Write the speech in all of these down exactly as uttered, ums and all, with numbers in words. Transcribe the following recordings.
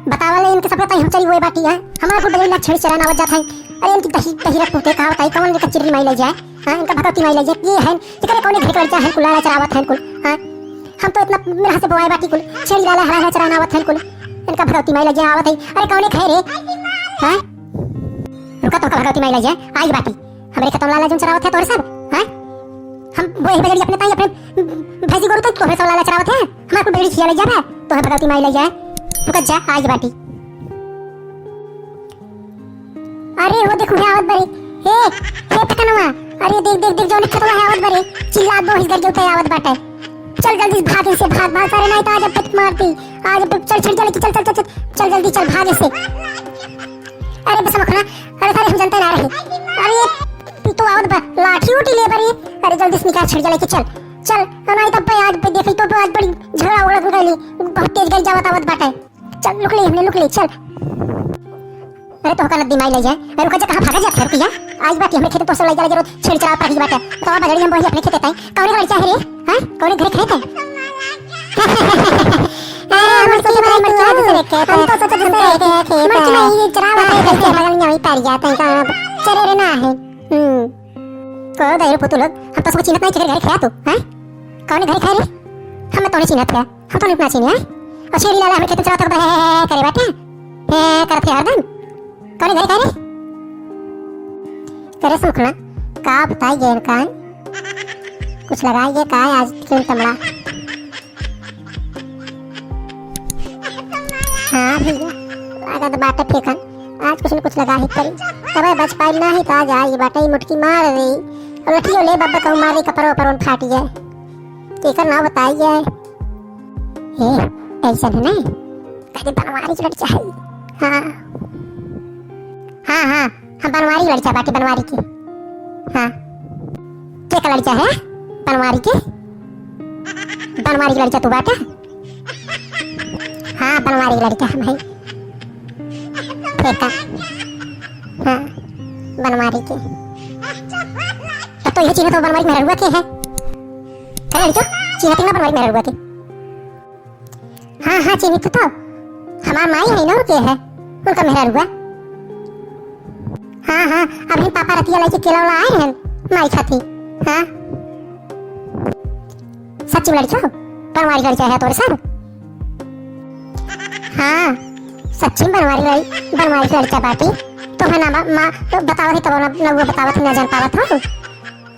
बतावा ले इनके सबके ताई हम चली हुए बाटी है। हमार कुल बजरी ला छेड़ी चरान आवत जात है। अरे इनकी दही, दही रख पुते कहा बताई कौन इनका चिरनी माई लइ जाए। हाँ, इनका भगवती माई लइ जाए। ये है, इकरे कौने घर के लड़का है कुल, लाला चरावत है कुल। हाँ, हम तो इतना मेरा से बोआए बाटी कुल, छेड़ी लाला हरा हरा चरान आवत है कुल। इनका भगवती माई लइ जाए आवत है। अरे कौने घर है? हाँ? रुका तो भगवती माई लइ जाए, आई बाटी। हमरे खेतवा लाला जौन चरावत है तोहरे सब, हैं? हम वही बजरी अपने ताई अपने भैंसी गोरू तक तोहरे सब लाला चरावत है। हमार कुल बजरी खिया लइ जाबे, तोहरे भगवती माई लइ जाए। रुका जा, आई बाटी। अरे हो देखो है आवत बरे। हे, हे फकनवा। अरे देख, देख, देख, जौन खेतवा है आवत बरे। चिल्लात बहु इस घर के उठे आवत बाटे। चल जल्दी से भाग इसे, भाग, भाग सारे, नहीं तो आज अब तक मारती। आज अब तक चल, चल, चल, चल, चल, चल, चल, चल जल्दी चल, भाग इसे। अरे बस मखना, अरे सारे हम जनते ना रहे। अरे तू तो आवत बा, लाठी उठी ले बरी। अरे जल्दी से निकाल छेड़िया लेके चल, चल। और नहीं तब पे आज पे देखी तो आज बड़ी झगड़ा उगड़ा गली, बहुत तेज गली जावत आवत बाटे। चल लुक ले, हमने लुक ले, चल। अरे तो का नदी माई लइ जाए। अरे रुका जा, कहाँ भागा जात है रुकिया? आज बाटी हमरे खेते तो सब लइ जा, लइ जा, रोज छेड़ चरावत रही बाटे। तो बजरी हम वही अपने खेते ताई। कौने घर चाहे रे? हाँ? कौने घर खेते? अरे, हम सोचे बड़ा मर गया दूसरे के, हम तो सोचे दूसरे के, मर गया, ये चुरा हुआ है, कैसे बगल में वही पड़ जाता है, कहाँ चले रे ना है। हम्म। को दारू पुतु लोग, हम तो सब चिन्हत नहीं, केकर घर खेया तू, हैं? कौने घर खेया रे? हम तो नहीं चिन्हत है, हम तो नहीं चिन्हे, हैं? और छेड़ी लाला हमें खेत चला तक बे करे बाटे, ए करत है हरदम। कौने घर खेया रे? करे सुखना, का बताई गए का? कुछ लगाई गए का आज क्यों तमड़ा? हाँ भैया, लागत बाटे फेंकन, आज कुछ न कुछ लगा ही पड़ी। तबे बच पाइल नाही तो आज आई बाटे, ई मुटकी मार रही। और लठियो ले बाबा कहूँ मारे, कपड़ो उपरो फाट जाए। केकर नाव बताई जाए? ए, ऐसा है ना? कदे बनवारी के लड़का है। हाँ। हाँ, हाँ, हम बनवारी लड़का बाटे, बनवारी के। हाँ। के का लड़का है? बनवारी के? बनवारी के लड़का तू बाटे? हाँ, बनवारी के लड़का हम है। फेंका। हाँ, बनवारी के। तब तो ये चिन्ह तो बनवारी मेहरुआ के है। का लड़का? चिन्ह तो ना बनवारी मेहरुआ के। हाँ, हाँ, चिन्हित तो। हमार माई है ना, के है? उनका मेहरुआ। हाँ, हाँ, अभी पापा रतिया लेके केला वाला आए हैं, माई खाती। हाँ। सच्ची में लड़का? बनवारी लड़का है तोरे सर? हाँ, सच्ची में बनवारी लड़-, बनवारी लड़का बाटी। तो है ना, माँ, माँ, तो बतावा थी, तब ना, ना वो बतावा थी, ना जान पावा था।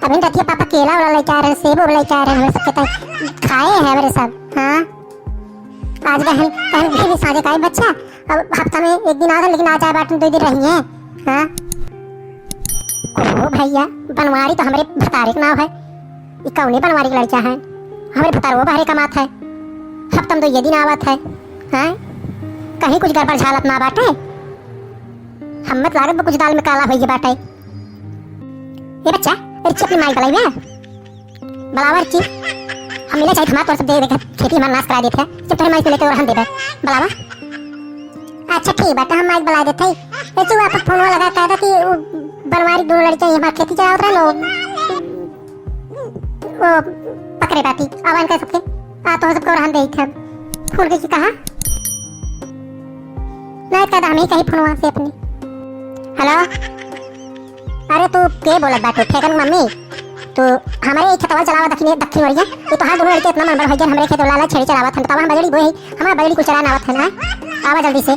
अभी रतिया पापा केला वाला लेके आ रहे हैं, सेब वाला लेके आ रहे हैं, हमरे सबके ताई खाए हैं हमरे सब। हाँ, आज बहन, बहन फिर साँझे का आई बच्चा, अब हफ्ता में एक दिन आवत है, लेकिन आ जाए बाटन दो दिन रही है। हाँ, ओ भैया, बनवारी तो हमरे भतारे के नाव है। ई कौने बनवारी के लड़का है? हमरे भतारवो बाहरे कमात है, हफ्ता में दो ये दिन आवत है। हाँ, कहीं कुछ गड़बड़ झालत ना बाटे। हम मत लागत बा कुछ दाल में काला होइए बाटे। ए बच्चा, ए रिक्की अपनी माई बलाई बे। बलावा रिक्की। हम मिले चाहे हमार तोर सब दे देखे, खेती हमार नाश करा देत है। जब तोहरे माई से लेके और हम देबे। बलावा। अच्छा ठीक बाटे, हम माई बला देत है। ए तू आप फोन लगा कह दे कि उ बनवारी दोनों लड़के हमार खेती चलावत रहे लो। ओ पकड़े बाटी, आवा इनका सबके। आ तो सबको रहन दे इथे। फोन के कहा? नहीं कह दे, हम ही कहीं फोनवा से अपनी। हेलो। अरे तू के बोलत बाटू? फेकन मम्मी, तू हमरे ई खेतवा चलावा दक्षिण, दक्षिण ओरिया। ये तोहार दोनों लड़के इतना मन बड़ हो गया, हमरे खेत लाला छेड़ी चलावत हन। बतावा हम बजड़ी बोए, हमार बजड़ी कुल चरान आवत हन, हाँ? आवा जल्दी से।